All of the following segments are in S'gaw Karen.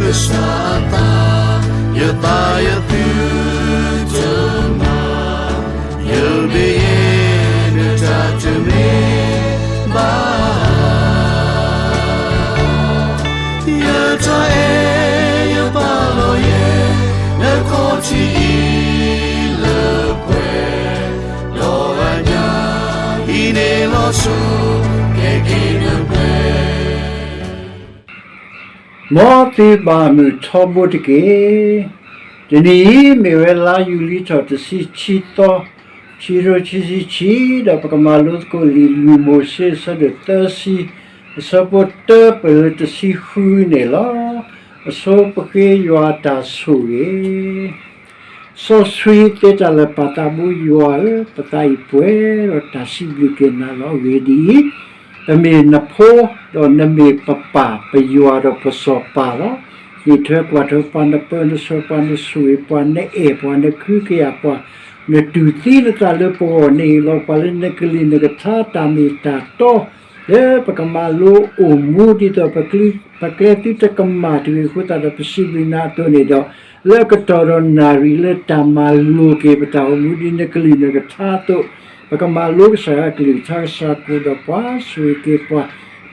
ကစၢ်အသး, ယသးယသုတမၤ, ယမ့ၢ်ယဲ နတၢ်တမ့ၢ်ဘၣ်. ယတၢ်အဲၣ်ယပာ်လီၤယဲ နခီၣ်ထံးအံၤလၢပှဲၤ, ဒီးအညၣ်ဟံးန့ၢ်လီၤစိၤ ကဲက့ၤနပှဲၤ. မ်သုဘၣ်မုာ်ထီဘိတက့ၢ်. တနံၤအံၤမ့ၢ်ဝဲလါယူၤလံထီၣ်တဆံခံသီ, ခံကထိခံဆံခံ, ဒီးပကမၤလိသကိးလံာ်လွံၢ်မိၤၡ့အဆၢဒိၣ်သၢဆံ, အဆၢဖိတၢပၢၢ်လၢတဆံဃုန့ၣ်လီၤ. အဆိပဃ့ယွၤအတၢ်ဆိၣ်ဂ့ၤ စီဆှံသ့တၢ်လၢာ်ပာ်သးဘိယွၤဧၢ, ပသးအံၤပှဲၤဒီးတၢ်စံးဘျုးက့ၤနၤလီၤ. အဂ့ၢ်ဒ်အံၤ, ပမ့ၢ်နဖိ, ဒီးနမ့ၢ်ပပၢ်ပယွၤဒီးပစီၤပၤလီၤ. နအံးထွဲကွၢ်ထွဲပှၤ, နပၢနဆှၢပှၤ, နဆိၣ်ဂ့ၤပှၤ, နအဲၣ်ပှၤ, နကဟုကယာ်ပှၤ, နတူၢ်သံနသးလၢပဂီၢ်, နဟ့ၣ်လီၤပှၤလၢနကလုၢ်နကထါတၢ်မ့ၢ်တၢ်တီ လၢပကမၤလိအိၣ်မူဒ်သိး ပကျဲသုတကမၣ်တဂ့ၤအဃိသတးဒီး ပစံးဘျုးနၤအသိးန့ၣ်ဒီး, လၢအကတီၢ်ဒီးနၣ်ရံၣ်လၢတၢ်မၤလိက့ၤပတၢ်အိၣ်မူဒ်နကလုၢ်နကထါအသိး, ပကမၤလိကစၢ်ယွၤအကလုၢ်ကထါ, ကစၢ်ကအိၣ်ဒီးပှၤ, ဆိၣ်ဂ့ၤက့ၤပှၤ,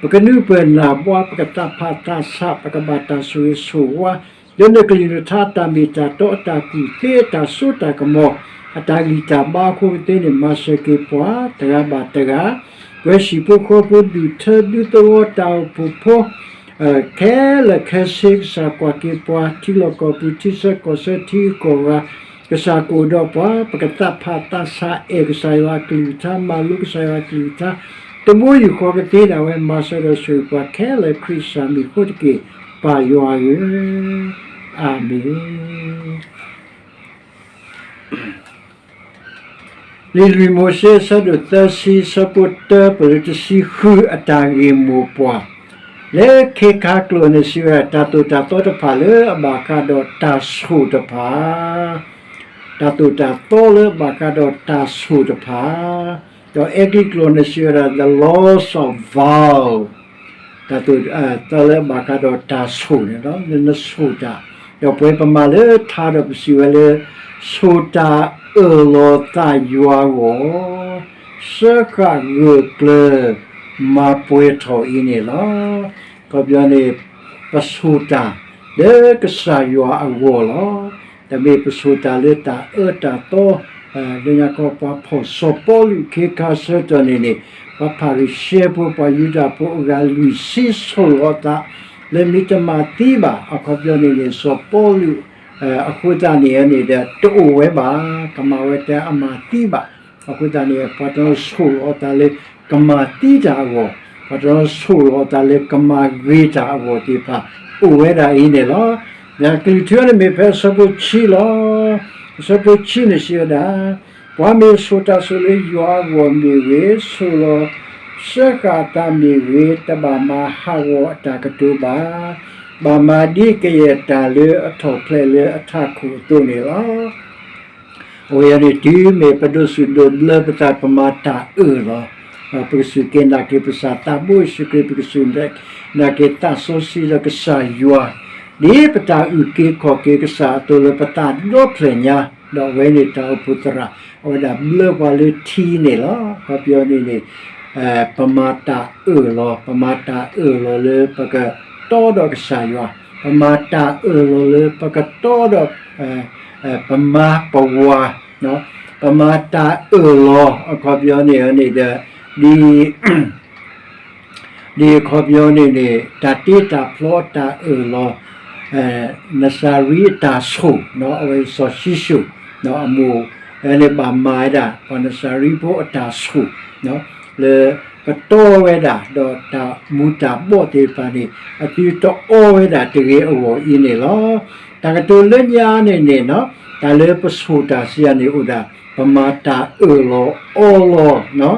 ပကနၢ်ပၢၢ်နၢ်ဘှါ, ပကသးဖးသးဆး, ပကဘၣ်တၢ်ဆိၣ်ဂ့ၤဆိၣ်ဝါ လၢနကလုၢ်နကထါအတၢ်မ့ၢ်တၢ်တီ, အတၢ်ကူၣ်သ့, အတၢ်စိတၢ်ကမီၤ, အတၢ်ဂံၢ်တၢ်ဘါအဃိကသ့န့ၣ် မၤစၢၤက့ၤပှၤတဂၤဘၣ်တဂၤ, ပဝဲဟံၣ်ဖိဃီဖိ, ဒူၣ်ထၢဒူသဝီ, တၢ်အိၣ်ဖှိၣ်ဖိ, ခဲလၢာ်ခဲဆ့, ကစၢ်ကွၢ်က့ၤပှၤ, ထံလီၢ်ကီၢ်ပူၤ, ထံဆၢကီၢ်ဆၢ, ထံဂုၤကီၢ်ဂၤ, ကစၢ်ကအိၣ်ဒီးပှၤ, ပကသးဖးသးဆး, အဲၣ်ကစၢ်ယွၤအကလုၢ်ကထါ, မၤလိကစၢ်ယွၤအကလုၢ်ကထါ, တဘိယူၢ်ဃီကသ့ဒၣ်ဝဲ, မၤစၢၤဒီးဆိၣ်ဂ့ၤပှၤခဲလၢာ်, ခရံာ်ကစၢ်မံၤအဃိတက့ၢ်, ပၢ်ယွၤဧၢ, အၤမ့ၣ်. လံာ်လွံၢ်မိၤၡ့အဆၢဒိၣ်သၢဆံ, အဆၢဖိတၢပၢၢ်လၢတဆံဃု, အတၢ်ဂ့ၢ်မိၢ်ပှၢ်, လၢခ့ခါကျိာ်န့ၣ်စံးဝဲဒၣ်, တၢ်သိၣ်တၢ်သီတဖၣ်လၢအဘၣ်ဃးဒီးတၢ်ဆိၣ်တဖၣ်, တၢ်သိၣ်တၢ်သီလၢအဘၣ်ဃးဒီးတၢ်ဆိၣ်တဖၣ်, ဒီးအဲကလံးကျိာ်န့ၣ်စံးဝဲဒၣ်, the laws of vow, တၢ်သိၣ်တၢ်သီလၢအဘၣ်ဃးဒီးတၢ်ဆိၣ်န့ၣ်လီၤ. နဆိၣ်တၢ်, ဒီးပဝဲပမၤလၢထါဒီးပစံးဝဲလၢ, ဆိၣ်တၢ်အၢၣ်လီၤသးယွၤအဂီၢ်, စၢဃာ်ဂၢၢ်ကျၢၤ, မၤပှဲၤထီၣ်အံၤန့ၣ်လီၤ. အခီပညီန့ၣ်, ပဆိၣ်တၢ်လၢကစၢ်ယွၤအဂီၢ်လီၤ. တမ့ၢ်ပဆိၣ်တၢ်လၢတၢ်အၢတၢ်သီ, လၢညါခီပှၤဖီၣ်စီၤပီလူးခ့ခါဆၢကတီၢ်န့ၣ်န့ၣ်, ပှၤဖၤရံၤၡဲဖိ, ပှၤယူဒၤဖိအဂၤလွံၢ်ဆံဆိၣ်လီၤအသး, လၢမ့ၢ်တမၤသံဘၣ်, အခီပညီန့ၣ်န့ၣ် စီၤပီလူး အဃိသတးန့ၣ်န့ၣ်ဒီး တအိၣ်ဝဲဘၣ်, ကမၤဝဲတၢ်အမၤသံဘၣ်. အဃိသတးန့ၣ် ပှၤတနီၤဆိၣ်လီၤအသးလၢ ကမၤသံတၢ်အဂီၢ်, ပှၤတနီၤဆိၣ်လီၤအသးလၢကမၤဂ့ၤတၢ်အဂီၢ်သ့ၣ်တဖၣ် အိၣ်ဝဲဒၣ်အံၤန့ၣ်လီၤ. ကလုၢ်ထူန့ၣ်မ့ၢ်ဖဲအဆၢဖိခံလီၤ. အဆၢဖိခံန့ၣ်စံးဝဲဒၣ်, ပှၤမ့ၢ်ဆိၣ်တၢ်ဆိၣ်လၢယွၤအဂီၢ်မ့ၢ်ဂ့ၤ, ဆိၣ်လီၤစၢဃာ်အသးမ့ၢ်ဂ့ၤ, တဘၣ်မၤဟးဂီၤအတၢ်ကတိၤဘၣ်. ဘၣ်မၤဒ်ကယဲၢ်တၢ်လၢအထီၣ်ဖျဲးလၢအထးခိၣ်အသိးန့ၣ်လီၤ. အဝဲအံၤန့ၣ် တုၤမ့ၢ်ပဒိးစူၣ်ဒိးဘျၢပသး ပမၤတၢ်အၢၣ်လီၤ, ပကစူၢ်က့ၤနာ်က့ၤပကစၢ်သးဘိယ့ၣ်ၡူးခရံာ်, ပကစူၢ်က့ၤနာ်က့ၤသးစီဆှံဒီးကစၢ်ယွၤ, ဒ်ပတၢ်အုၣ်က့ၤခီၣ်က့ၤကစၢ်အသိးလၢပသးဒီဖျၢၣ်ညါ, ဒီးအဝဲန့ၣ်တၢ်အိၣ်ဖှိၣ်သရၣ်, အဝဲဒၣ်ဘျၢပှၤလၢထံန့ၣ်လီၤ. အခီပညီန့ၣ်န့ၣ် ပမၤတၢ်အၢၣ်လီၤ, ပမၤတၢ်အၢၣ်လီၤလၢပကတီဒီးကစၢ်ယွၤ, ပမၤတၢ်အၢၣ်လီၤလၢပကတီဒီး ပမါပဝၤ, ပမၤတၢ်အၢၣ်လီၤ, အခီပညီန့ၣ်န့ၣ်ဒီး ဒ် ဒ်အခီပညီန့ၣ်န့ၣ် တၢ်တ့တၢ်ဖျီအတၢ်အၢၣ်လီၤ, နစၤရံအတၢ်ဆိၣ်, အဝဲစီၤၡံၣ်စိၣ်, အမိၢ်န့ၣ်ဘၣ်မၤဝဲဒၣ် ပှၤနစၤရံဖိအတၢ်ဆိၣ်, လၢကတီဝဲဒၣ်ဒီးတၢ်မူၤတၢ်ဘှီၣ်သ့ၣ်တဖၣ်န့ၣ် အသုတအီဝဲဒၣ်တဂ့ၤအဂီၢ်အံၤန့ၣ်လီၤ. တၢ်ကတိၤလၢညါန့ၣ်န့ၣ်, တၢ်လၢပဆိၣ်တၢ်စံးယၤန့ၣ်အိၣ်ဒၣ် ပမၤတၢ်အၢၣ်လီၤအီလီၤ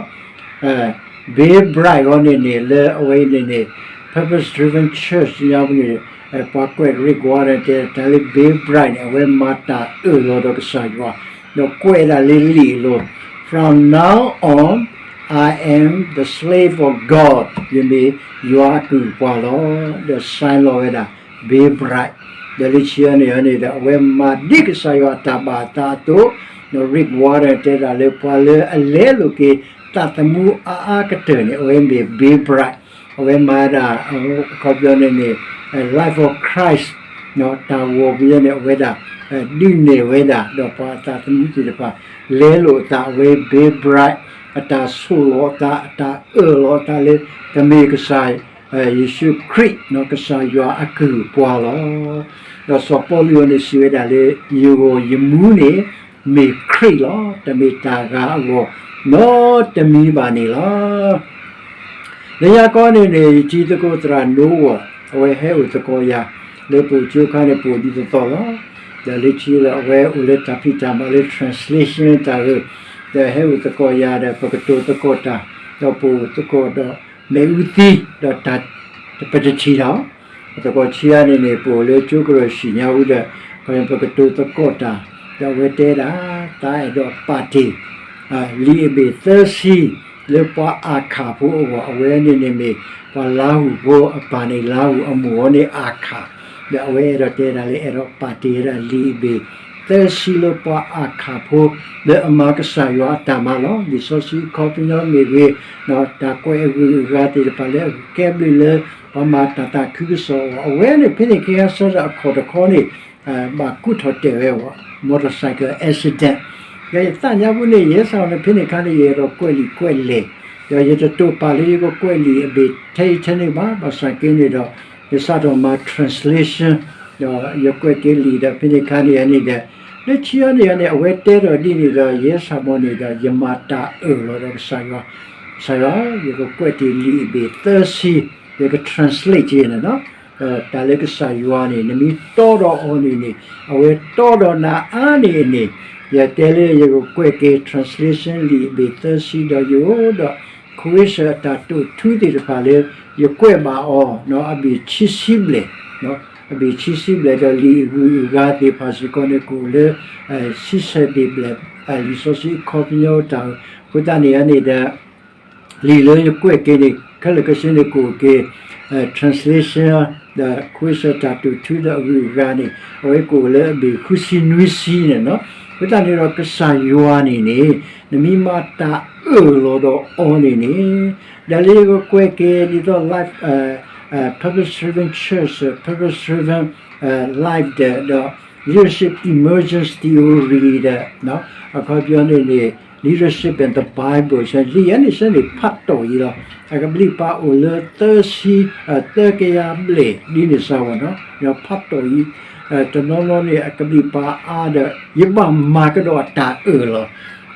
Bill Bright အီၤန့ၣ်န့ၣ် လၢအဝဲအံၤန့ၣ်န့ၣ် Purpose Driven Church ညါပူၤန့ၣ်, ပှၤကွဲး Rick Warren တဲ တၢ်လၢ Bill Bright န့ၣ် အဝဲမၤတၢ်အၢၣ်လီၤဒီးကစၢ်ယွၤ, ဒီးကွဲးဒၣ်လၢလံာ်အလိၤ, From now on, I am the slave of God, ယမ့ၢ်ယွၤအကုၢ်ပှၤလီၤ, ဒီး sign လီၤဝဲဒၣ် Bill Bright, ဒီးလၢခံအံၤန့ၣ်န့ၣ်ဒီး အဝဲမၤဒ်ကစၢ်ယွၤအတၢ်ဘၣ်အသးအသိး, ဒီး Rick Warren တဲဒၣ်လၢပှၤလၢအလဲလိာ်က့ၤ သးသမူအါအါကတၢၢ်န့ၣ် အဝဲမ့ၢ် Bill Bright, အဝဲမၤဒၣ် အခီပညီန့ၣ်န့ၣ် Life of Christ တၢ်ဂီၤပူၤန့ၣ် အဝဲဒၣ် ဒုးနဲၣ်ဝဲဒၣ် ဒီးပှၤအသးသမူသ့ၣ်တဖၣ် လဲလိာ်အသး အဝဲ Bill Bright အတၢ်ဆိၣ်လီၤအသး အတၢ်အၢၣ်လီၤအသးလၢ ကမ့ၢ်ကစၢ် ယ့ၣ်ၡူးခရံာ် ကစၢ်ယွၤအကုၢ်အပှၤလီၤ. ဒီးစီၤပီလူးအံၤန့ၣ်စံးဝဲဒၣ်လၢ ယဂီၢ်ယမူန့ၣ် မ့ၢ်ခရံာ်လီၤ. တမ့ၢ်တၢ်ဂၤအဂီၢ်နီတမံၤဘၣ်န့ၣ်လီၤ. လၢညါခီန့ၣ်န့ၣ် ယတံၤသကိးသရၣ်နိဝီၢ် အဝဲဟဲအိၣ်သကိးယၤ လၢပအိၣ်ကၠိအခါန့ၣ် ပအိၣ်ဒ်သိးသိးလီၤ. ဒီးလၢခံဒီးအဝဲအိၣ်လၢတၢ်ဖံးတၢ်မၤလၢ translation တၢ်ဂ့ၢ်, ဒီးဟဲအိၣ်သကိးယၤဒီး ပကတိၤသကိးတၢ်, ဒီးပအိၣ်သကိးဒီး မ့ၣ်အူသံ, ဒီးတၢ်ပတထံၣ်တၢ် အသကိးခံဂၤန့ၣ်န့ၣ် ပအိၣ်လၢကၠိကရၢၢ်ဆံၣ်ညါဝံၤဒီး ပကတိၤသကိးတၢ်, ဒီးအဝဲတဲဒၣ် သးအဲၣ်ဒိးပာ်တ့ၢ် လံာ်အဘ့ၣ်သၢဆံ လၢပှၤအၤခၣ်ဖိအဂီၢ်, အဝဲန့ၣ်န့ၣ်မ့ၢ် ပှၤလါဟူၣ်ဖိအပၢ်န့ၣ် လါဟူၣ်အမိၢ်အီၤန့ၣ်အၤခၣ်, ဒီးအဝဲအဲၣ်ဒိးတဲဒၣ်လၢ အဲၣ်ဒိးပာ်တ့ၢ်ဝဲဒၣ်လံာ်အဘ့ၣ်သၢဆံ လၢပှၤအၤခၣ်ဖိ လၢအမၤကစၢ်ယွၤအတၢ်မၤလီၤ. လံာ်စီဆှံအခီပညီမ့ၢ်ဂ့ၤ, တၢ်ကွဲးအဂုၤအဂၤသ့ၣ်တဖၣ်လၢအကဲဘျုးလၢ ပှၤမၤတၢ်သးခုကစီၣ်အဂီၢ်, အဝဲန့ၣ်ဖဲန့ၣ် ကဟဲဆၢထၢၣ်အခီၣ်တခီန့ၣ် ဘၣ်ကူးထီၣ်တဲာ်ဝဲ motorcycle accident, ဒီးယသးညါပူၤန့ၣ် ယဲစ့ၢ်ကီးန့ၣ် ဖဲန့ၣ်အခါန့ၣ် ယအဲၣ်ဒိးကွဲးလံာ်ကွဲးလဲၢ်, ဒီးယတတိာ်ပာ်လၢယကကွဲးလံာ်အဘ့ၣ်ထဲအံၤထဲန့ၣ်ဘၣ်, ဘၣ်ဆၣ်က့န့ၣ်ဒီး ယစးထီၣ်မၤ translation, ဒီးယကွဲးက့ၤလံာ်ဒီး ဖဲန့ၣ်အခါန့ၣ်န့ၣ်ဒီး လၢခံအံၤန့ၣ်န့ၣ် အဝဲတဲထီၣ်ဒ်န့ၣ်ဒီး ယဲစ့ၢ်ကီးန့ၣ်ဒီး ယမၤတၢ်အၢၣ်လီၤဒီးကစၢ်ယွၤ, ကစၢ်ယွၤ ယကကွဲးတ့ၢ်လံာ်အဘ့ၣ်သၢဆံ, ယက translate က့ၤန့ၣ် တၢ်လၢကစၢ်ယွၤန့ၣ် နမ့ၢ်တီဒီးအီၤန့ၣ်န့ၣ် အဝဲတီဒီးနၤအါန့ၢ်အန့ၣ်, ယတဲလၢယကကွဲးက့ၤ translation လံာ်အဘ့ၣ်သၢဆံဒီးယအိၣ်ဒီး ခဝ့ၡၢၣ်အတၢ်တိာ်ထူသ့ၣ်တဖၣ်လၢ ယကွဲးဘၣ်အီၤ အဘ့ၣ်ခံဆံဘျဲၣ်, အဘ့ၣ်ခံဆံဘျဲၣ်ဒီးလံာ်အဂုၤအဂၤသ့ၣ်တဖၣ်စ့ၢ်ကီးန့ၣ် ကအိၣ်လၢ ဆံဆဲးဘ့ၣ်ဘျဲၣ်, လံာ်စီဆှံအခီပညီတၢ် အဃိသတးန့ၣ်န့ၣ်ဒီး လံာ်လၢယကွဲးက့ၤန့ၣ် ခဲလၢာ်ခဲဆ့န့ၣ် ကအိၣ်က့ၤ translation ဒီးခဝ့ၡၢၣ်တၢ်တိာ်ထူဒီးအဂုၤအဂၤန့ၣ် အဝဲကအိၣ်လၢအဘ့ၣ်ဃုဆံနွံဆံန့ၣ်လီၤ. အဃိသတးန့ၣ်ဒီးကစၢ်ယွၤန့ၣ်န့ၣ် နမ့ၢ်မၤတၢ်အၢၣ်လီၤဒီးအီၤန့ၣ်န့ၣ် ဒီးလၢယကကွဲးက့ၤဒ်သိး life, purpose driven church, purpose driven life ဒီး leadership emergence theory ဒီး အခီပညီန့ၣ်န့ၣ် leadership and the Bible လံာ်အန့ၣ်စ့ၢ်န့ၣ် ဖးတီၢ်အံၤလီၤ. အကဘျံးပၤအိၣ်လၢသၢဆံ, သၢကယၤဘျဲၣ် ဒ်န့ၣ်စ့ၢ်ဝဲနီၤ, ဒီးဖးတီၢ်အံၤ တနီၤနီၤန့ၣ် အကဘျံးပၤအါဒီး ယဘၣ်မၤကဒီးအတၢ်အၢၣ်လီၤ,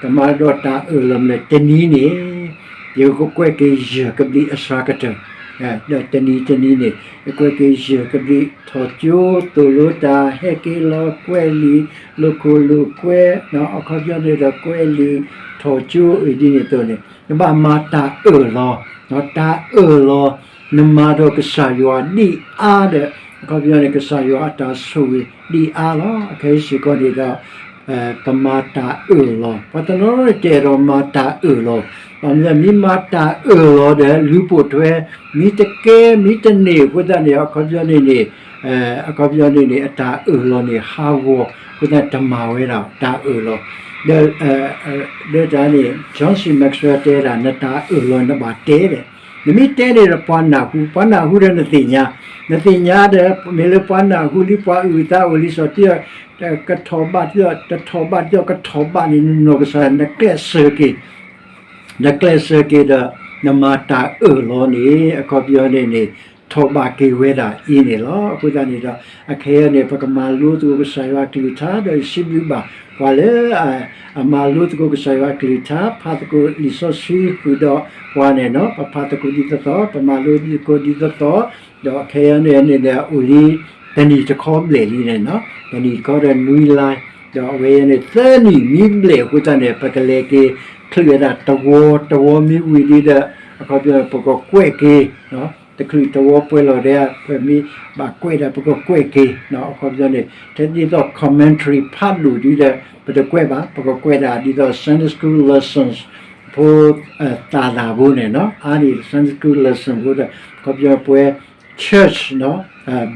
ကမၤကဒီးတၢ်အၢၣ်လီၤမ့ၢ်တနံၤန့ၣ် ယကကွဲးက့ၤယဲၢ်ကဘျံးအစှၤကတၢၢ်, ဒီးတနံၤတနံၤန့ၣ် ယကွဲးက့ၤယဲၢ်ကဘျံး ထီၣ်ကၠိ သိၣ်လိတၢ် ဟဲက့ၤလီၤ ကွဲးလံာ် လိာ်ခိၣ်လိာ်ကွဲ အခီပညီန့ၣ်ဒီးကွဲးလံာ် ထီၣ်ကၠိအံၤဒ်န့ၣ်အသိးန့ၣ် နဘၣ်မၤတၢ်အၢၣ်လီၤ, တၢ်အၢၣ်လီၤ နမၤဒီးကစၢ်ယွၤဒံးအါဒီး အခီပညီန့ၣ် ကစၢ်ယွၤအတၢ်ဆိၣ်ဂ့ၤဒံးအါလီၤ. အခဲအံၤစ့ၢ်ကီးန့ၣ်ဒီး ပမၤတၢ်အၢၣ်လီၤ, ပှၤတနီၤနီၤန့ၣ် တအဲၣ်ဒိးမၤတၢ်အၢၣ်လီၤ, ဘၣ်မနုၤမ့ၢ်မၤတၢ်အၢၣ်လီၤဒီး လူၤပိာ်ထွဲ မ့ၢ်တကဲ မ့ၢ်တန့ၢ်အဃိသတးန့ၣ် အခီပညီန့ၣ်န့ၣ် အခီပညီန့ၣ်န့ၣ် အတၢ်အၢၣ်လီၤန့ၣ် ဟးဂီၤအဃိသတး တမၤဝဲဒၣ်တၢ်အၢၣ်လီၤ, ဒီး ဒီးတၢ်န့ၣ် John C Maxwell တဲဒၣ် နတၢ်အၢၣ်လီၤနဘၣ်တဲဒီး နမ့ၢ်တဲန့ၣ်ဒီးပှၤနၢ်ဟူ, ပှၤနၢ်ဟူဒီးနသ့ၣ်ညါ, နသ့ၣ်ညါဒီး မ့ၢ်လၢပှၤနၢ်ဟူလံ ပှၤအုၣ်အသးအိၣ်လံ စီၤတံၢ် ကထီၣ်ဘးတံၢ် တထီၣ်ဘးတံၢ် ကထီၣ်ဘးန့ၣ် နနီၢ်ကစၢ် နကျဲးစၢးက့ၤ, နကျဲးစၢးက့ၤဒီး နမၤတၢ်အၢၣ်လီၤန့ၣ် အခီပညီန့ၣ်န့ၣ် ထီၣ်ဘးက့ၤဝဲဒၣ်အံၤန့ၣ်လီၤ. အဃိသတးန့ၣ်ဒီး အခဲအံၤန့ၣ် ပကမၤလိသကိးကစၢ်ယွၤအကလုၢ်ကထါ ဒီးယစံးဘျုးဘၣ် ပှၤလၢ အမၤလိသကိးကစၢ်ယွၤအကလုၢ်ကထါ ဖးသကိးလံာ်စီဆှံဃုာ်ဒီးပှၤန့ၣ်နီၤ, ပဖးသကိးဒ်သိးသိး ပမၤလိသကိးဒ်သိးသိး, ဒီးခဲအံၤန့ၣ်န့ၣ်ဒီး အိၣ်လံ တနံၣ်တခီဘျဲၣ်လံန့ၣ်နီၤ, တနံၣ်တခီဒီးနွံလါ, ဒီးအဝဲအံၤန့ၣ် သၢနံၣ်မံဘျဲၣ်အဃိသတးန့ၣ် ပကလဲၤက့ၤချုးဝဲဒၣ်တဝီ တဝီမံဝံၤလံဒီး အခီပညီ ပကကွဲးက့ၤ တချုးတဝီပှဲၤလီၤဒီး ပမ့ၢ်ဘၣ်ကွဲးဒီး ပကကွဲးက့ၤ အခီပညီန့ၣ် ထဲဒ်သိး commentary ဖးဒိၣ်ဒ်ဒီး ပတကွဲးဘၣ်, ပကကွဲးဒၣ်ဒ်သိး Sunday school lessons ဖိ သးဒၣ်ဖိန့ၣ်နီၤ, အါန့ၢ် Sunday school lesson ဖိဒီး အခီပညီပှဲၤ church နီၤ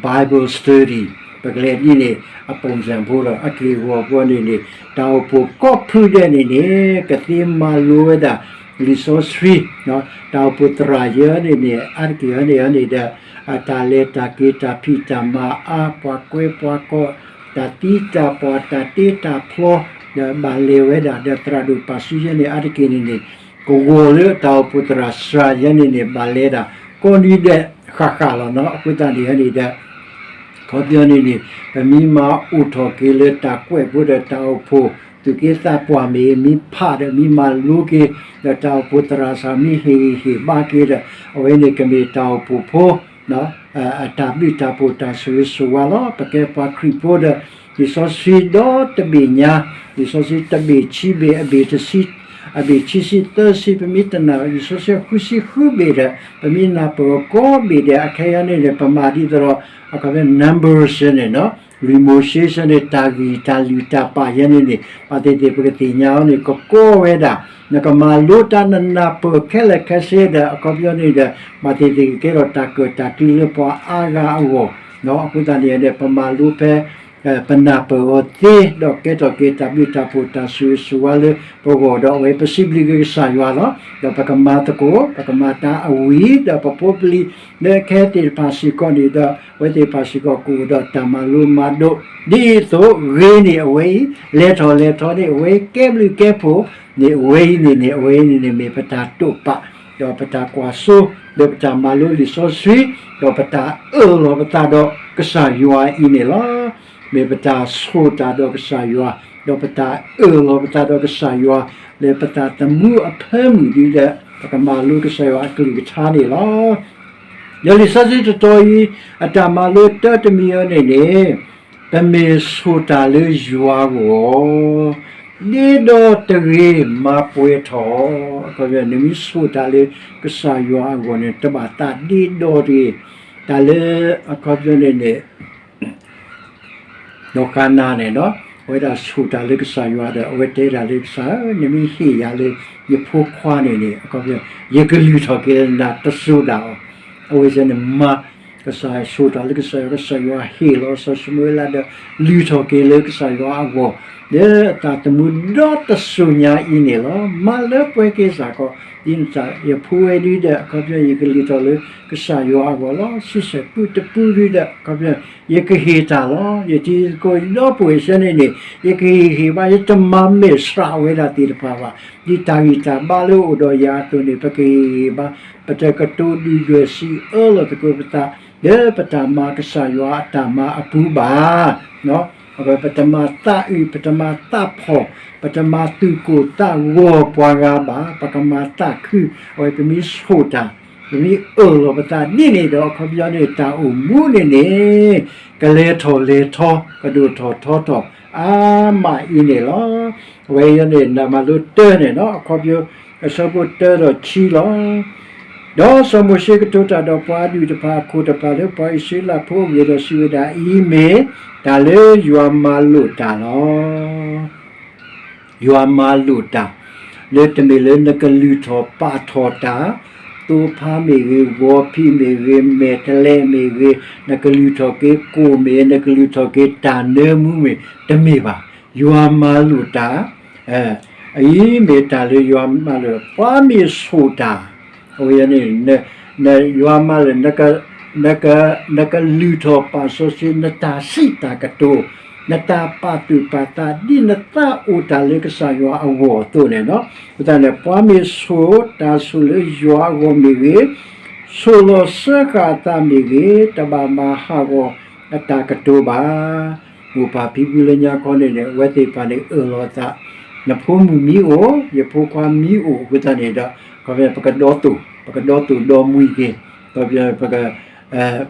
Bible study ပကလဲၤဒ်န့ၣ် အပုံစံဖိဒီး အက့ၢ်အဂီၤဖိန့ၣ်န့ၣ် တၢ်အိၣ်ဖှိၣ်ကိးဖုဒဲးန့ၣ်န့ၣ် ကသ့မၤလိဝဲဒၣ် လံာ်စီဆှံ, တၢ်အိၣ်ဖှိၣ်သရၣ်ယဲန့ၣ်န့ၣ် အါတက့ၢ်ဟဲန့ၣ်န့ၣ်ဒီး တၢ်လဲၤတၢ်က့ၤ တၢ်ဖံးတၢ်မၤအါ ပှၤကွဲပှၤကီၢ် တၢ်သံတၢ်ပှၢ် တၢ်တ့တၢ်ဖျီ ဒီးဘၣ်လဲၤဝဲဒၣ် ဒီးသရၣ်ဒိၣ်ပၢ်ဆူယဲန့ၣ် အါတက့ၢ်န့ၣ်န့ၣ် ကဝီၤလၢတၢ်အိၣ်ဖှိၣ်သရၣ်စှၤယဲန့ၣ်န့ၣ် ဘၣ်လဲၤဒၣ် ကိးနွံဒဲးဃၣ်ဃၣ်လီၤနီၤ. အဃိသတးန့ၣ်န့ၣ်ဒီး အခီပညီန့ၣ်န့ၣ် ပမ့ၢ်မၤအိၣ်ထီၣ်က့ၤလၢတၢ်ကွဲးဖိဒီးတၢ်အိၣ်ဖှိၣ် သူၣ်က့သးပှၢ်မ့ၢ် မ့ၢ်ဖးဒီးမ့ၢ်မၤလိက့ၤ ဒီးတၢ်အိၣ်ဖှိၣ်သရၣ်စှၤမ့ၢ်ဟ့ၣ်ဂံၢ်ဟ့ၣ်ဘါက့ၤဒီး အဝဲန့ၣ်ကမ့ၢ်တၢ်အိၣ်ဖှိၣ်ဖိ အတၢ်ဘျုးတၢ်ဖှိၣ်တၢ်ဆိၣ်ဂ့ၤဆိၣ်ဝါလီၤ. ပကဲပှၤခရံာ်ဖိဒီး လံာ်စီဆှံဒီတဘ့ၣ်ညါ, လံာ်စီဆှံတဘ့ၣ်ဆံဘ့ၣ် အဘ့ၣ်တဆံ, အဘ့ၣ်ခံဆံသၢဆံ ပမ့ၢ်တနာ် လံာ်စီဆှံဃုဆံဃုဘ့ၣ်ဒီး ပမ့ၢ်နၢ်ပၢၢ်အီၤကိးဘ့ၣ်ဒီး အခဲအံၤန့ၣ်ဒီး ပမၤဒ်သိးဒီး အခီပညီ numbers န့ၣ်နီၤ remotion န့ၣ် တၢ်ဂံၢ်တၢ်လုၢ်တၢ်ပာ်ယဲန့ၣ်န့ၣ် ဘၣ်သ့ၣ်သ့ၣ်ပကသ့ၣ်ညါအီၤန့ၣ် ကကီဝဲဒၣ် နကမၤလိတၢ်နနၢ်ပၢၢ်ခဲလၢာ်ခဲဆ့ဒီး အခီပညီန့ၣ်ဒီး ဘၣ်သ့ၣ်သ့ၣ်ကကဲထီၣ်တၢ်ကၢၣ်တၢ်ကျူလၢပှၤအါဂၤအဂီၢ်, အဃိသတးန့ၣ်ဒီး ပမၤလိဖဲ ပနၢ်ပၢၢ်အီၤသ့ ဒီးကဲထီၣ်က့ၤတၢ်ဘျုးတၢ်ဖှိၣ်တၢ်ဆိၣ်ဂ့ၤဆိၣ်ဝါလၢပဂီၢ်ဒီး အဝဲပစံးဘျုးက့ၤကစၢ်ယွၤလီၤ. ဒီးပကမၤသကိး ပကမၤတၢ်အဝံၤ ဒီးပဖိပလံၤလၢခဲသ့ၣ်တဖၣ်စ့ၢ်ကီးန့ၣ်ဒီး အဝဲသ့ၣ်တဖၣ်စ့ၢ်ကီးကအိၣ်ဒီးတၢ်မၤလိမၤဒိး ဒ်သိးဂ့ၤန့ၣ်အဝဲအံၤ လဲၤထီၣ်လဲၤထီန့ၣ်အဝဲအံၤ ကဲဘျုးကဲဖှိၣ်န့ၣ်အဝဲအံၤန့ၣ်န့ၣ် အဝဲအံၤန့ၣ်န့ၣ် မ့ၢ်ပတၢ်တိာ်ပာ် ဒီးပတၢ်ကွၢ်စိ ဒီးပတၢ်မၤလိလံာ်စီဆှံ ဒီးပတၢ်အၢၣ်လီၤပသးဒီးကစၢ်ယွၤအံၤန့ၣ်လီၤ. မ့ၢ်ပတၢ်ဆိၣ်တၢ်ဒီးကစၢ်ယွၤ ဒီးပတၢ်အၢၣ်လီၤပသးဒီးကစၢ်ယွၤ လၢပသးသမူအဖၢမုၢ်ဒ်ဒီး ပကမၤလိကစၢ်ယွၤအကလုၢ်ကထါန့ၣ်လီၤ. ဒီးလံာ်စီဆှံတတီၤအံၤ အတၢ်မၤလိတၢတမံၤအံၤန့ၣ်န့ၣ် ပမ့ၢ်ဆိၣ်တၢ်လၢယွၤအဂီၢ် ဒ့ဒီတဂ့ၤမၤပှဲၤထီၣ်, နမ့ၢ်ဆိၣ်တၢ်လၢကစၢ်ယွၤအဂီၢ်န့ၣ် တဘၣ်သးဒ့ဒီတဂ့ၤ, တၢ်လၢအခီပညီန့ၣ်န့ၣ် ဒီးဃါနၤန့ၣ်နီၤ အဝဲဒၣ်ဆိၣ်တၢ်လၢကစၢ်ယွၤဒီး အဝဲတဲဒၣ်လၢကစၢ်ဧၢ နမ့ၢ်ဟ့ၣ်ယၤလၢယဖိခွါန့ၣ်န့ၣ် အခီပညီ ယကလုၢ်ထီၣ်က့ၤလၢနၤတစိၤဒၣ်အီၤ, အဝဲစ့ၢ်န့ၣ်မၤ ကစၢ်ဆိၣ်တၢ်လၢကစၢ်ယွၤ ကစၢ်ယွၤဟ့ၣ်လီၤစီၤၡမူၤအ့လးဒီး လုၢ်ထီၣ်က့ၤလၢကစၢ်ယွၤအဂီၢ် လၢအသးသမူဒီတစိၤညါအံၤန့ၣ်လီၤ. မၤလၢပှဲၤက့ၤစ့ၢ်ကီး ဒ်နသး ယဖိဝဲဒုဒီး အခီပညီ ယကလုၢ်ထီၣ်လၢကစၢ်ယွၤအဂီၢ်လီၤ. ဆံဆဲၣ်ပုၢ်တပုၢ်ဒုဒီး အခီပညီ ယကဟ့ၣ်တၢ်လီၤ. ယတံၤသကိးဒီပုၢ်ဝဲၢ်စ့ၢ်န့ၣ်န့ၣ် ယကဟ့ၣ်ဂံၢ်ဟ့ၣ်ဘါ ယတမၤမဲာ်ဆှးဝဲဒၣ်သ့ၣ်တဖၣ်ဘၣ်. ဒ်တၢ်ဂံၢ်တၢ်ဘါလၢအိၣ်ဒီးယၤအသိးန့ၣ် ပကဟ့ၣ်ဂံၢ်ဟ့ၣ်ဘါ ပတကတိၤဒုၣ်ဒွဲၣ်စံးအၢလီၤသကိးပသး လၢပတၢ်မၤကစၢ်ယွၤအတၢ်မၤအပူၤဘၣ်. ပတမၤသးအုး ပတမၤသးဖှီၣ် ပတမၤသူၣ်ကိၢ်သးဂီၤပှၤဂၤဘၣ်. ပကမၤသးခု အဝဲပမ့ၢ်ဆိၣ်တၢ် ပမ့ၢ်အၢၣ်လီၤပသးဒ်န့ၣ်ဒီး အခီပညီန့ၣ် တၢ်အိၣ်မူန့ၣ်န့ၣ် ကလဲၤထီၣ်လဲၤထီ ကဒိၣ်ထီၣ်ထီထီၣ် အါမးအံၤန့ၣ်လီၤ. အဝဲအံၤန့ၣ် နမၤလိတၢန့ၣ်နီၤ အခီပညီ အဆၢဖိတၢဒီးခံလီၤ. ဒီးစီၤမိၤၡ့ကတိၤတၢ်ဒီးပှၤအဒူၣ်တဖၣ်အခိၣ်တဖၣ်လၢ ပှၤအံၣ်စရ့လးဖိအဂ့ၢ်ဒီးစံးဝဲဒၣ်, အံၤမ့ၢ်တၢ်လၢယွၤမၤလိာ်တၢ်လီၤ. ယွၤမၤလိာ်တၢ် လၢတမ့ၢ်လၢနကလုၢ်ထီၣ်ပာ်ထီၣ်တၢ်, သိဖါမ့ၢ်ဂ့ၤ, ဂီၤဖံးမ့ၢ်ဂ့ၤ, မဲာ်တဲးလဲးမ့ၢ်ဂ့ၤ, နကလုၢ်ထီၣ်က့ၤကိၣ်မ့ၢ်, နကလုၢ်ထီၣ်က့ၤတၢ်နၢမူမ့ၢ်, တမ့ၢ်ဘၣ်. ယွၤမၤလိာ်တၢ် အံၤမ့ၢ်တၢ်လၢယွၤမၤလိာ်, ပှၤမ့ၢ်ဆိၣ်တၢ်, အဝဲန့ၣ် ယွၤမၤလိာ် နကလုၢ်ထီၣ်ပာ်စီဆှံ နတၢ်စံးတၢ်ကတိၤ, နတၢ်ပာ်သူၣ်ပာ်သး ဒ်နသးအိၣ်တၢ်လၢကစၢ်ယွၤအဂီၢ်အသိးန့ၣ်လီၤ. အဃိသတးန့ၣ် ပှၤမ့ၢ်ဆိၣ်တၢ်ဆိၣ်လၢယွၤအဂီၢ်မ့ၢ်ဂ့ၤ, ဆိၣ်လီၤစၢဃာ်အသးမ့ၢ်ဂ့ၤ, တဘၣ်မၤဟးဂီၤအတၢ်ကတိၤဘၣ်. မိၢ်ပၢ်ဖံဖုလၢညါခီန့ၣ်န့ၣ် အဝဲသ့ၣ်တဖၣ်န့ၣ် အၢၣ်လီၤအသး, နဖိမုၣ်မ့ၢ်အိၣ်, ယဖိခွါမ့ၢ်အိၣ်, အဃိသတးန့ၣ်ဒီး ပကဒီသိၣ်, ပကဒီသိၣ်ဒီမှံၤက့ၤ,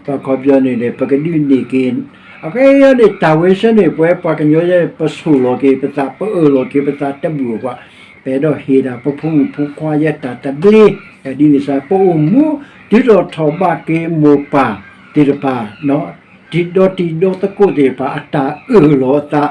အခီပညီန့ၣ်န့ၣ် ပကဒုးန့ၢ်က့ၤ, အခဲအံၤန့ၣ် တၢ်ဝဲဆၢန့ၣ် ပဝဲပှၤကညီယဲ ပဆိၣ်လီၤက့ၤပသး, ပအၢၣ်လီၤက့ၤပသးတဘူၣ်အပှၤ, ပအဲၣ်ဒိးဟ့ၣ်ဒၣ်ပဖိမုၣ်ဖိခွါယဲတၢ်သဘျ့, ဒ်န့ၣ်စ့ၢ် ပအိၣ်မူ တုၤထီၣ်ထီၣ်ဘးက့ၤမိၢ်ပၢ်သ့ၣ်တဖၣ် တံၤဒီတံၤဒီသကိးသ့ၣ်တဖၣ် အတၢ်အၢၣ်လီၤအသး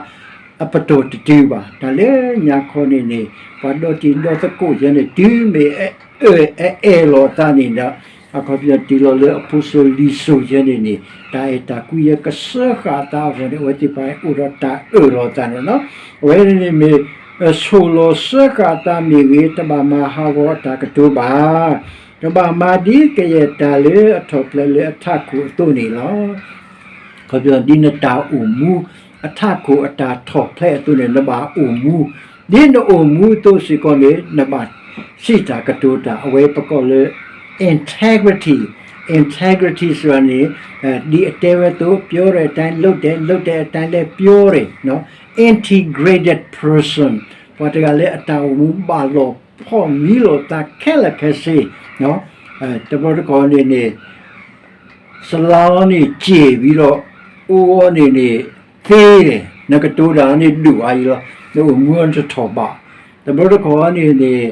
အပတီၢ်တတုၤဘၣ်. တၢ်လၢညါခီန့ၣ်န့ၣ် ပှၤဒီတံၤဒီသကိးယဲန့ၣ် တုၤမ့ၢ်အအၢၣ်အအဲၣ်လီၤအသးန့ၣ်ဒီး အခီပညီတုၤလီၤလၢအဖိစိၤလံၤစိၤယဲန့ၣ်န့ၣ် တၢ်အဲၣ်တၢ်ကွံယဲကစၢဃာ်အသးအဂီၢ်န့ၣ် အဝဲသ့ၣ်တဖၣ်အိၣ်ဒီးတၢ်အၢၣ်လီၤအသးန့ၣ်လီၤ. အဝဲန့ၣ်န့ၣ်မ့ၢ် ဆိၣ်လီၤစၢဃာ်အသးမ့ၢ်ဂ့ၤ တဘၣ်မၤဟးဂီၤအတၢ်ကတိၤဘၣ်. ကဘၣ်မၤဒ်ကယဲၢ်တၢ်လၢအထီၣ်ဖျဲးလၢအထးခိၣ်အသိးန့ၣ်လီၤ. အခီပညီဒ်နတၢ်အိၣ်မူ အထးခိၣ်အတၢ်ထီၣ်ဖျဲးအသိးန့ၣ် နဘၣ်အိၣ်မူ, ဒ်နအိၣ်မူအသိးစ့ၢ်ကီးန့ၣ် နဘၣ်စံးတၢ်ကတိၤတၢ် အဝဲပကိးလၢ integrity, integrity စ့ၢ်န့ၣ် ဒ်အတဲဝဲအသိး ပြောတဲ့အတိုင်း လုပ်တယ်, လုပ်တဲ့အတိုင်းလည်း ပြောတယ်, integrated person ပှၤတဂၤလၢအတၢ်အိၣ်မူဘၣ်လီၢ်ဖီၣ်မံလီၤသးခဲလၢာ်ခဲဆ့, တဘျီတခီၣ်န့ၣ်န့ၣ် စလါအီၤန့ၣ်စဲၤဝံၤဒီး အိၣ်အီၤန့ၣ်န့ၣ် သ့ဒီး နကတိၤတၢ်န့ၣ်ဒုးအါအံၤလီၤ, နအိၣ်မူအီၤတထီၣ်ဘး, တဘျီတခီၣ်န့ၣ်န့ၣ်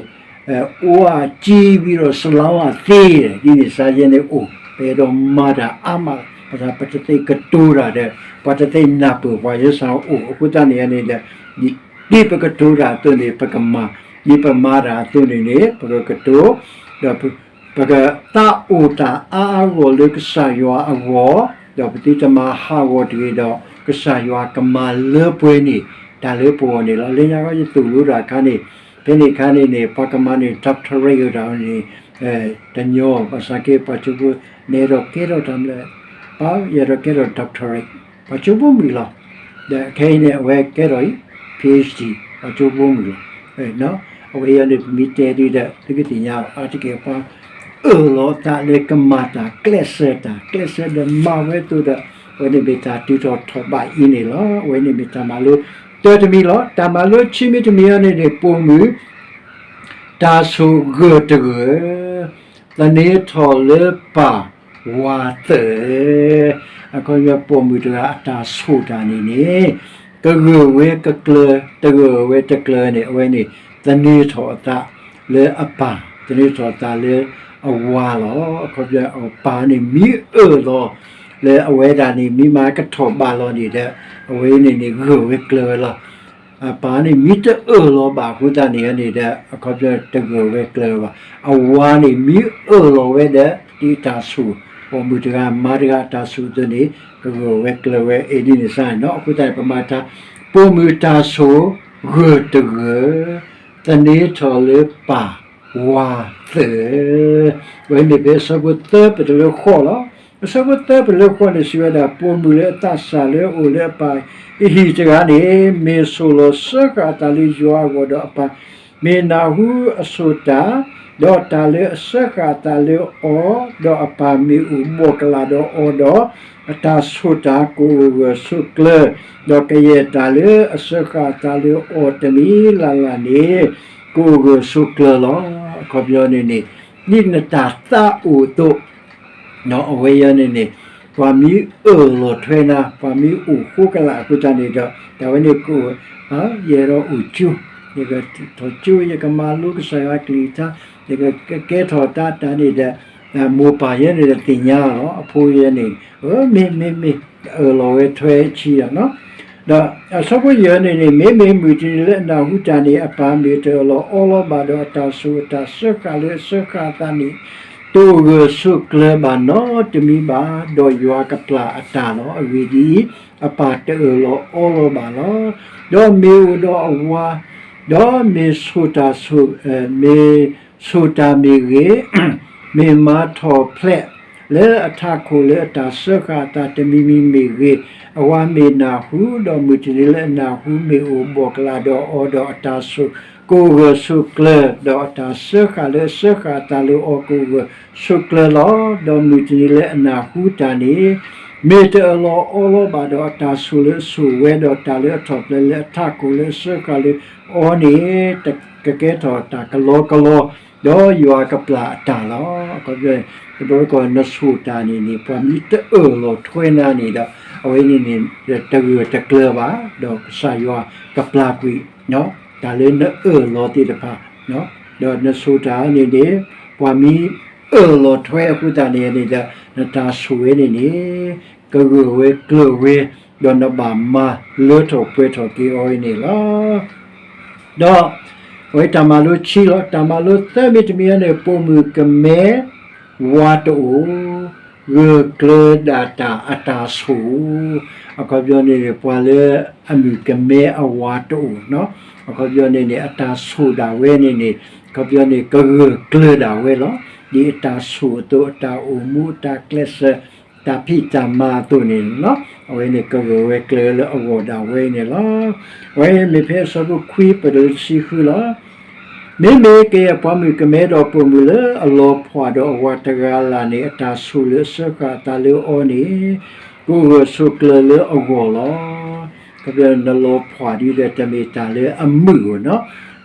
အိၣ်အါစံဝံၤဒီး စလါအီၤသ့ဒီး ဒ်န့ၣ်စါယဲန့ၣ်အိၣ် ပအဲၣ်ဒိးမၤတၢ်အါမး, ပတသ့ၣ်ကတိၤတၢ်ဒီး ပှၤတသ့ၣ်နၢ်ပၢၢ်ပှၤယဲစ့ၢ်အိၣ်, အဃိသတးန့ၣ်န့ၣ်ဒီး ဒ်ပကတိၤတၢ်အသိးန့ၣ် ပကမၤ, ဒ်ပမၤတၢ်အသိးန့ၣ်န့ၣ် ပကကတိၤ, ဒီး ပကသးအိၣ်တၢ်အါအါဂီၢ်ဂီၢ်လၢကစၢ်ယွၤအဂီၢ်, ဒီးပသုတမၤဟးဂီၤတဂ့ၤဒီး ကစၢ်ယွၤကမၤလၢပှဲၤန့ၣ် တၢ်လၢပဂီၢ်န့ၣ်လီၤ. လၢညါခီယသိၣ်လိတၢ်အခါန့ၣ် ဖဲန့ၣ်အခါန့ၣ်န့ၣ် ပှၤကမၤန့ၣ် doctorate တၢ်န့ၣ် တညီ, ဘၣ်ဆၣ်က့ ပှၤကၠိဖိ နအဲၣ်ဒိးကဲထီၣ်တၢ်မနုၤလဲၣ်, ပှၤယအဲၣ်ဒိးကဲထီၣ် doctorate ပှၤကၠိဖိမုၣ်လီၤ. ဒီးခဲအံၤန့ၣ် အဝဲကဲထီၣ်အံၤ PhD ပှၤကၠိဖိမုၣ်လီၤ. အဝဲအံၤန့ၣ် ပမ့ၢ်တဲဒ်ဒီး သုကသ့ၣ်ညါအါတက့ၢ် ပှၤအၢၣ်လီၤအသးလၢကမၤတၢ် ကျဲးစၢးတၢ် ကျဲးစၢးဒီးမၤဝဲအသိးဒီး အဝဲန့ၣ်မ့ၢ်တၢ်တုၤထီၣ်ထီၣ်ဘးအံၤန့ၣ်လီၤ. အဝဲန့ၣ်မ့ၢ်တၢ်မၤလိတၢတမံၤလီၤ. တၢ်မၤလိခံမံၤတမံၤအံၤန့ၣ်န့ၣ် ပိာ်မုၣ် တၢ်ဆိၣ်ဂၢၢ်တဂၢၢ် သန့ၤထီၣ်လၢပၢ်ဝၤသၢၣ်, အခီပညီပိာ်မုၣ်တဂၤအတၢ်ဆိၣ်တၢ်န့ၣ်န့ၣ် ကဂၢၢ်ဝဲကကျၢၤ တဂၢၢ်ဝဲတကျၢၤန့ၣ် အဝဲန့ၣ် သန့ၤထီၣ်အသးလၢအပၢ် သန့ၤထီၣ်အသးလၢအဝၤလီၤ. အခီပညီအပၢ်န့ၣ်မ့ၢ်အၢၣ်လီၤ လၢအဝဲဒၣ်န့ၣ်မ့ၢ်မၤကထီၣ်ဘးလီၤန့ၣ်ဒီး အဝဲန့ၣ်န့ၣ်ဂၢၢ်ဝဲကျၢၤဝဲလီၤ. အပၢ်န့ၣ်မ့ၢ်တအၢၣ်လီၤဘၣ်အဃိသတးန့ၣ်န့ၣ်ဒီး အခီပညီတဂၢၢ်ဝဲကျၢၤဘၣ်. အဝၤန့ၣ်မ့ၢ်အၢၣ်လီၤဝဲဒီး ဒ်တၢ်ဆိၣ် ပိာ်မုၣ်တဂၤမါတဂၤအတၢ်ဆိၣ်အသိးန့ၣ် ကဂၢၢ်ဝဲကျၢၤဝဲအံၤဒ်န့ၣ်စါန့ၣ်လီၤ. အဃိသတးန့ၣ် ပမၤတၢ် ပိာ်မုၣ်တၢ်ဆိၣ်ဂၢၢ်တဂၢၢ် သန့ၤထီၣ်လၢပၢ်ဝၤသၢၣ်, အဝဲမ့ၢ်ဖဲအဆၢဖိသၢပတုၤလၢဃိးလီၤ. အဆၢဖိသၢပတုၤလၢဃိးန့ၣ် စံးဝဲဒၣ် ပိာ်မုၣ်လၢအသးစၢ်လၢအအိၣ်လၢအပၢ်အဟံၣ်တဂၤန့ၣ် မ့ၢ်ဆိၣ်လီၤစၢဃာ်အသးလၢယွၤအဂီၢ်ဒီးအပၢ် မ့ၢ်နၢ်ဟူအဆိၣ်တၢ်, ဒီးတၢ်လၢအစၢဃာ်အသးလၢအီၤ, ဒီးအပၢ်မ့ၢ်အိၣ်ဘှီၣ်ကလာ်ဒီးအီၤဒီး အတၢ်ဆိၣ်တၢ်ကအိၣ်ဂၢၢ်ဆိးကျၢၤ, ဒီးကယဲၢ်တၢ်လၢအစၢဃာ်အသးလၢအီၤတမံၤလၢ်လၢ်န့ၣ် ကအိၣ်ဂၢၢ်ဆိးကျၢၤလီၤ. အခီပညီန့ၣ်န့ၣ် ဒ်နတၢ်သးအိၣ်အသိး အဝဲအံၤန့ၣ်န့ၣ် ပှၤမ့ၢ်အၢၣ်လီၤထွဲနၤ ပှၤမ့ၢ်အိၣ်ဃိကလာ်အဃိသတးန့ၣ်ဒီး တၢ်ဝဲန့ၣ်ကအိၣ် ယအဲၣ်ဒိးအိၣ်ကၠိ, ယကထီၣ်ကၠိ ယကမၤလိကစၢ်ယွၤကလုၢ်ကထါ, ယကကဲထီၣ်တၢ်တၢ်န့ၣ်ဒီး မိၢ်ပၢ်ယဲန့ၣ်ဒီးသ့ၣ်ညါလီၤ. အဖိယဲန့ၣ် မ့ၢ်မ့ၢ်မ့ၢ် အၢၣ်လီၤဝဲထွဲဆံးဒီး ဒီးအဆၢဖိယဲၢ်န့ၣ်န့ၣ် မ့မ့ၢ်မုၢ်တနံၤလၢအနၢ်ဟူတၢ်န့ၣ် အပၢ်မ့ၢ်တအၢၣ်လီၤအီလီၤဘၣ်ဒီးအတၢ်ဆိၣ်အတၢ်စၢဃာ်လၢအစၢဃာ်အသးန့ၣ် တအိၣ်ဂၢၢ်ဆိးကျၢၤဘၣ်နီတမံၤဘၣ်, ဒီးယွၤကပျၢ်အတၢ်လီၤ. အဂ့ၢ်ဒ်အံၤ, အပၢ်တအၢၣ်လီၤအီလီၤဘၣ်လီၤ. ဒီးမ့ၢ်အိၣ်ဒီးအဝၤ, ဒီးမ့ၢ်ဆိၣ်တၢ်ဆိၣ်, မ့ၢ်ဆိၣ်တၢ်မ့ၢ်ဂ့ၤ, မ့ၢ်မၤထီၣ်ဖျဲး လၢအထးခိၣ်လၢအတၢ်စၢဃာ်အသးတမံၤမံၤမ့ၢ်ဂ့ၤ, အဝၤမ့ၢ်နၢ်ဟူ, ဒီးမုၢ်တနံၤလၢအနၢ်ဟူမ့ၢ်အိၣ်ဘှီၣ်ကလာ်ဒီးအီၤဒီးအတၢ်ဆိၣ် ကအိၣ်ဂၢၢ်ဆိးကျၢၤ, ဒီးအတၢ်စၢဃာ်လၢအစၢဃာ်အသးလၢအီၤကအိၣ်ဂၢၢ်ဆိးကျၢၤလီၤ. ဒီးမုၢ်တနံၤလၢအနၢ်ဟူတၢ်န့ၣ် မ့ၢ်တအၢၣ်လီၤအီလီၤဘၣ်ဒီးအတၢ်ဆိၣ်လၢအဆိၣ်ဝဲ, ဒီးတၢ်လၢအထီၣ်ဖျဲးလၢအထးခိၣ်လၢအစၢဃာ်လၢအီၤန့ၣ် ကကဲထီၣ်တၢ်ကလီကလီ, ဒီးယွၤကပျၢ်အတၢ်လီၤ. တဘျီကီးနဆိၣ်တၢ်န့ၣ်န့ၣ် ပှၤမ့ၢ်တအၢၣ်လီၤထွဲနၤန့ၣ်ဒီး အဝဲန့ၣ်န့ၣ် တဂၢၢ်တကျၢၤဘၣ်, ဒီးကစၢ်ယွၤကပျၢ်ကွံာ် တၢ်လၢနအၢၣ်လီၤသ့ၣ်တဖၣ်, ဒီးနဆိၣ်တၢ်န့ၣ်န့ၣ် ပှၤမ့ၢ်အၢၣ်လီၤထွဲအဃိသတးန့ၣ်န့ၣ်ဒီး နတၢ်ဆိၣ်ဝဲန့ၣ်န့ၣ် ကဂၢၢ်ဝဲကျၢၤဝဲ, ဒီးနဘၣ်မၤလၢထီၣ်ပှဲၤထီၣ်က့ၤအီၤန့ၣ်လီၤ. ဒီး အဝဲတၢ်မၤလိခံလီၤ. တၢ်မၤလိသၢမံၤတမံၤအံၤန့ၣ် ပိာ်မုၣ်ကမဲ ဝါတအိၣ်, ဂၢၢ်ကျၢၤဒၣ်တၢ်အတၢ်ဆိၣ်, အခီပညီန့ၣ်န့ၣ် ပှၤလၢအမုၣ်ကမဲအဝၤတအိၣ်, အခီပညီန့ၣ်န့ၣ် အတၢ်ဆိၣ်ဒၣ်ဝဲန့ၣ်န့ၣ် အခီပညီန့ၣ် ကဂၢၢ်ကျၢၤဒၣ်ဝဲလီၤ. ဒ်အတၢ်ဆိၣ်အသိး အတၢ်အိၣ်မူ အတၢ်ကျဲးစၢး တၢ်ဖံးတၢ်မၤအသိးန့ၣ်လီၤ. အဝဲန့ၣ်ကဂၢၢ်ဝဲကျၢၤလၢအဂီၢ်ဒၣ်ဝဲအံၤန့ၣ်လီၤ. အဝဲမ့ၢ်ဖဲအဆၢဖိခွံ ပတုၤလၢတဆံဃုလီၤ. မ့မ့ၢ်ကယဲၢ်ပှၤမုၣ်ကမဲဒီးပိာ်မုၣ်လၢအလီၤဖှၣ်ဒီးအဝၤတဂၤလၢ်န့ၣ် အတၢ်ဆိၣ်လၢအစၢဃာ်အသးလၢအီၤန့ၣ် ကအိၣ်ဂၢၢ်ဆိးကျၢၤလၢအဂီၢ်လီၤ. ခီဖျိနလီၤဖှၣ်ဒ်ဒီးတမ့ၢ်တၢ်လၢအမုာ်ဧိၤနီၤ,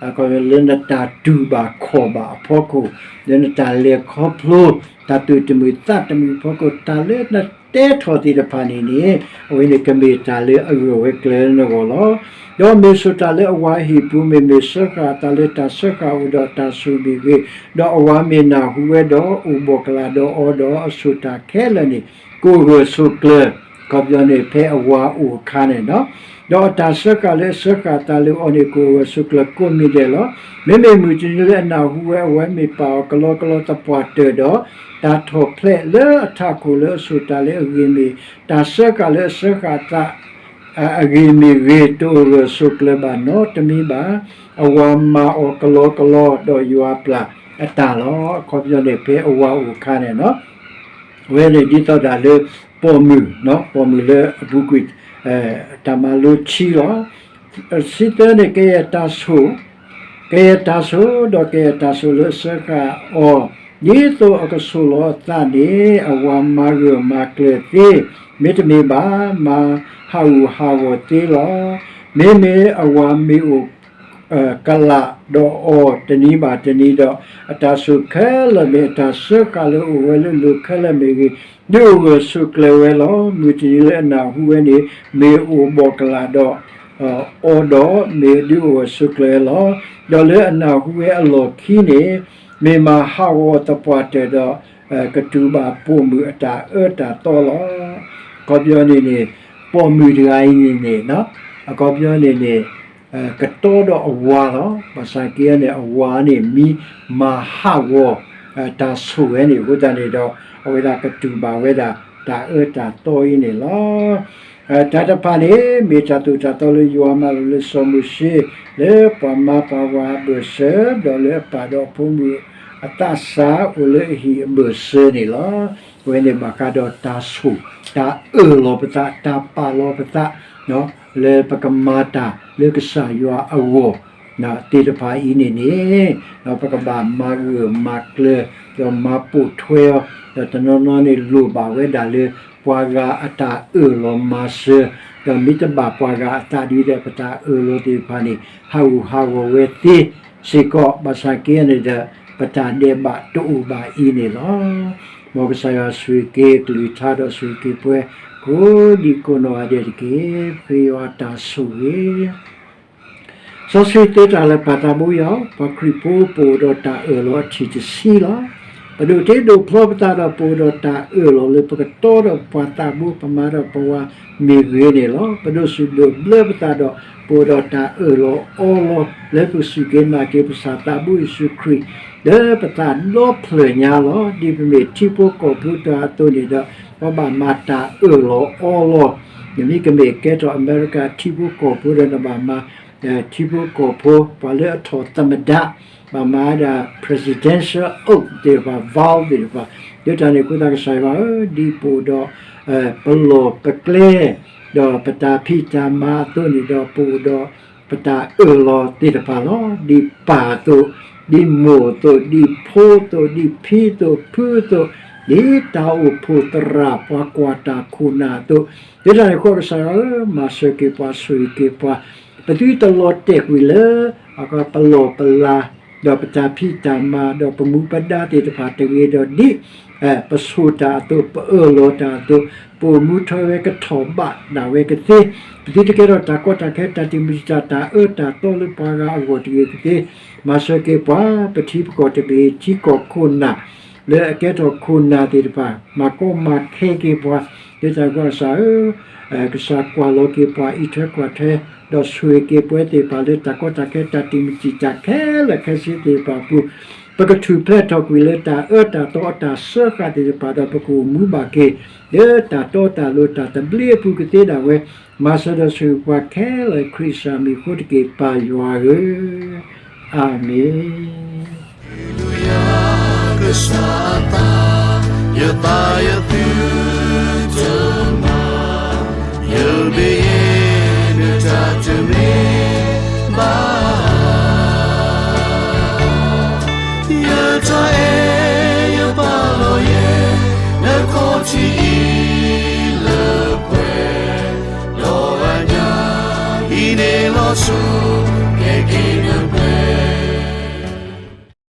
အခီဖျိလၢနတၢ်တူၢ်ဘၣ်ခီၣ်ဘၣ်အဖီခိၣ်, လၢနတၢ်လဲၤခီဖျိ တၢ်သူၣ်တမုာ်သးတမုာ်အဖီခိၣ် တၢ်လၢနတဲထီၣ်သ့ၣ်တဖၣ်န့ၣ်န့ၣ် အဝဲန့ၣ်ကမ့ၢ်တၢ်လၢအဂၢၢ်ဝဲကျၢၤလၢနဂီၢ်လီၤ. ဒီးမ့ၢ်ဆိၣ်တၢ်လၢအဝၤအဟံၣ်ပူၤ မ့မ့ၢ်စၢဃာ်အသးလၢတၢ်စၢဃာ်အအိၣ်ဒီးတၢ်ဆိၣ်မ့ၢ်ဂ့ၤ, ဒီးအဝၤမ့ၢ်နၢ်ဟူဝဲဒီး အိၣ်ဘှီၣ်ကလာ်ဒီးအီၤဒီးအဆိၣ်တၢ်ခဲလၢာ်န့ၣ် ကအိၣ်ဂၢၢ်ဆိးကျၢၤ, အခီပညီန့ၣ် ဖဲအဝၤအိၣ်အခါန့ၣ်နီၤ, ဒီးအတၢ်စၢဃာ်လၢအစၢဃာ်အသးလၢအီၤန့ၣ် ကအိၣ်ဂၢၢ်ဆိးကျၢၤကိးမံၤဒဲးလီၤ. မ့မ့ၢ်မုၢ်တနံၤလၢအနၢ်ဟူဝဲ အဝၤမ့ၢ်ပာ်အီၤကလီကလီသပှၢ်တၢၢ်ဒီး တၢ်ထီၣ်ဖျဲးလၢအထးခိၣ်လၢအဆိၣ်တၢ်လၢအဂ့ၤမ့ၢ် တၢ်စၢဃာ်လၢအစၢဃာ်အသး အဂ့ၤမ့ၢ်ဂ့ၤ တအိၣ်ဂၢၢ်ဆိးကျၢၤဘၣ်နီတမံၤဘၣ်. အဝၤမၤအီၤကလီကလီဒီးယွၤပျၢ်အတၢ်လီၤ. အခီပညီန့ၣ် ဖဲအဝၤအိၣ်အခါန့ၣ်နီၤ, အဝဲန့ၣ်ဒ်သိးဒၣ်လၢ ပိာ်မုၣ်, ပိာ်မုၣ်လၢအပူၤကွံာ် တၢ်မၤလိခံလီၤ. တဆံသၢန့ၣ် ကယဲၢ်တၢ်ဆိၣ်, ကယဲၢ်တၢ်ဆိၣ်ဒီးကယဲၢ်တၢ်ဆိၣ်လၢအစၢဃာ်အီၤ, ဒ်သိးအကဆိၣ်လီၤအသးန့ၣ် အဝၤမၤဂၢၢ်မၤကျၢၤသ့, မ့တမ့ၢ်ဘၣ် မၤဟးဂူာ်ဟးဂီၤသ့လီၤ. မ့မ့ၢ်အဝၤမ့ၢ်အိၣ် ကလာ်ဒီးအီၤတနံၤဘၣ်တနံၤဒီး အတၢ်ဆိၣ်ခဲလၢာ်မ့ၢ် အတၢ်စၢဃာ်လၢအအိၣ်ဝဲလၢလိၤခဲလၢာ်မ့ၢ်ဂ့ၤ, ဒုးအိၣ်ဂၢၢ်ဆိးကျၢၤဝဲလီၤ. မုၢ်တနံၤလၢအနၢ်ဟူဝဲန့ၣ် မ့ၢ်အိၣ်ဘှီၣ်ကလာ်ဒီး အီၤဒီး မ့ၢ်ဒုးအိၣ်ဂၢၢ်ဆိးကျၢၤလီၤ. ဒီးလၢအနၢ်ဟူဝဲအလီၢ်ခံန့ၣ် မ့ၢ်မၤဟးဂီၤသပှၢ်တၢၢ်ဒီး ကတူၢ်ဘၣ်ပိာ်မုၣ်အတၢ်အၢတၢ်သီလီၤ. အခီပညီန့ၣ်န့ၣ် ပိာ်မုၣ်တဂၤအံၤန့ၣ်န့ၣ် အခီပညီန့ၣ်န့ၣ် ကတီဒီးအဝၤလီၤ. ဘၣ်ဆၣ်က့န့ၣ် အဝၤန့ၣ်မံမၤဟးဂီၤ တၢ်ဆိၣ်ဝဲန့ၣ်အဃိသတးန့ၣ်ဒီး အဝဲဒၣ်ကတူၢ်ဘၣ်ဝဲဒၣ်တၢ်အၢတၢ်သီအံၤန့ၣ်လီၤ. တၢ်တဖၣ်န့ၣ် မ့ၢ်တၢ်သိၣ်တၢ်သီလၢယွၤမၤလိာ်လၢစီၤမိၤၡ့ လၢပှၤမါပှၤဝၤအဘၢၣ်စၢၤ ဒီးလၢအပၢ်ဒီးအဖိမုၣ်အသးစၢ်အိၣ်လၢအဟံၣ်အဘၢၣ်စၢၤန့ၣ်လီၤ. အဝဲန့ၣ်ဘၣ်ဃးဒီးတၢ်ဆိၣ်, တၢ်အၢၣ်လီၤပသး, တၢ်ပာ်လီၤပသး လၢပကမၤတၢ်လၢကစၢ်ယွၤအဂီၢ် သ့ၣ်တဖၣ်အံၤန့ၣ်န့ၣ် ပကဘၣ်မၤဂၢၢ်မၤကျၢၤ ဒီးမၤပိာ်ထွဲအီၤ, ဒီးတနီၤနီၤန့ၣ်လိၣ်ဘၣ်ဝဲဒၣ်လၢ ပှၤဂၤအတၢ်အၢၣ်လီၤမၤစၢၤ, ဒီးမ့ၢ်တဘၣ်ပှၤဂၤအသးဒ်ဒီး ပတၢ်အၢၣ်လီၤသ့ၣ်တဖၣ်န့ၣ် ဟးဂူာ်ဟးဂီၤဝဲသ့စ့ၢ်ကီး, ဘၣ်ဆၣ်က့န့ၣ်ဒီး ပတၢ်ဒဲးဘးတအိၣ်ဘၣ်အံၤန့ၣ်လီၤ. မ်ကစၢ်ယွၤဆိၣ်ဂ့ၤက့ၤကလုၢ်ကထါဒီးဆိၣ်ဂ့ၤက့ၤပှၤ ကိးဒံကိးနီၢ်ဂၤဒဲးတက့ၢ်. ပဃ့ယွၤတၢ်ဆိၣ်ဂ့ၤ စီဆှံသ့တၢ်လၢပၢ်သးဘိယွၤ, ပှၤခရံာ်ဖိပအိၣ်ဒီးတၢ်အၢၣ်လီၤအထံၣ်တဆံလီၤ. ပဒိးတ့ဒိးဖျီပသးဒီးပအိၣ်ဒီးတၢ်အၢၣ်လီၤလၢပကတီဒီးပှၤသးဘိ ပမါဒီးပဝၤမ့ၢ်ဂ့ၤန့ၣ်လီၤ. ပဒိးစူၢ်ဒိးဘျၢပသးဒီး ပအိၣ်ဒီးတၢ်အၢၣ်လီၤအီလီၤလၢပစူၢ်က့ၤနာ်က့ၤပကစၢ်သးဘိယ့ၣ်ၡူးခရံာ် လၢပသးဒီဖျၢၣ်ညါလီၤ. ဒ်ပမ့ၢ်ထံဖိကီၢ်ဖိတဂၤအသိးန့ၣ်ဒီး ပဘၣ်မၤတၢ်အၢၣ်လီၤအီလီၤ. နမ့ၢ်ကမ့ၢ်ကဲထီၣ်အမဲရကၤထံဖိကီၢ်ဖိဒီး နဘၣ်မၤ ထံဖိကီၢ်ဖိ ပှၤလၢအထီၣ်သမ္မတ ဘၣ်မၤဒၣ် presidential oath သ့ၣ်တဖၣ် vow သ့ၣ်တဖၣ်, လၢတၢ်န့ၣ်အဃိသတး ကစၢ်ယွၤဧၢ, ဒ်ပအိၣ်ဒီး ပလီၢ်ပကျဲ ဒီးပတၢ်ဖံးတၢ်မၤအသိးန့ၣ်ဒီး ပအိၣ်ဒီးပတၢ်အၢၣ်လီၤသ့ၣ်တဖၣ်လီၤ. ဒ်ပၢ်အသိး, ဒ်မိၢ်အသိး, ဒ်ဖိအသိး, ဒ်ဖံအသိး, ဖုအသိး, ဒ်တၢ်အိၣ်ဖှိၣ်သရၣ် ပှၤကွၢ်တၢ်ခိၣ်နၢ်အသိး, လၢတၢ်န့ၣ်အဃိ ကစၢ်ယွၤဧၢ, မၤစၢၤက့ၤပှၤ ဆိၣ်ဂ့ၤက့ၤပှၤ, ပသုတလီၤတဲာ်ကွံာ်လၢ ပလီၢ်ပလၤ ဒီးပတၢ်ဖံးတၢ်မၤ ဒီးပမူပဒါသ့ၣ်တဖၣ်တဂ့ၤဒီး ဒ်ပဆိၣ်တၢ်အသိး, ပအၢၣ်လီၤတၢ်အသိး, ပအိၣ်မူထီၣ်ဝဲကထီၣ်ဘးဒၣ်ဝဲကသ့, ပသုတကဲထီၣ်တၢ်ကီတၢ်ခဲ တၢ်တံာ်မုၢ်တံာ်တာ် တၢ်အၢတၢ်သီလၢပှၤဂၤအဂီၢ်တဂ့ၤကသ့, မၤစၢၤက့ၤပှၤ ပထံပကီၢ်တဘ့ၣ် ထံကီၢ်ခိၣ်နၢ် လၢအကဲထီၣ်ခိၣ်နၢ်သ့ၣ်တဖၣ် မၤကီမၤခဲက့ၤပှၤ, လၢတၢ်ကစၢ်ဧၢ, ကစၢ်ကွၢ်လီၤက့ၤပှၤ အံးထွဲကွၢ်ထွဲ, ဒီးဆိၣ်ဂ့ၤက့ၤပှၤသ့ၣ်တဖၣ်လၢတၢ်ကီတၢ်ခဲ တၢ်တံာ်မုၢ်တံာ်တာ်ခဲလၢာ်ခဲဆ့သ့ၣ်တဖၣ်အပူၤ, ပကထူၣ်ဖျဲးထီၣ်ကွံာ်လၢတၢ်အၢတၢ်သီအတၢ်စၢဃာ်သ့ၣ်တဖၣ်ဒီး ပကအိၣ်မူဘၣ်က့ၤ လၢတၢ်တီတၢ်လိၤတၢ်သဘျ့အပူၤကသ့ဒၣ်ဝဲ, မၤစၢၤဒီးဆိၣ်ဂ့ၤပှၤခဲလၢာ် ခရံာ်စၢ်မံၤအဃိတက့ၢ် ပၢ်ယွၤဧၢ, အၤမ့ၣ်. ကစၢ်သး, ယသးယသု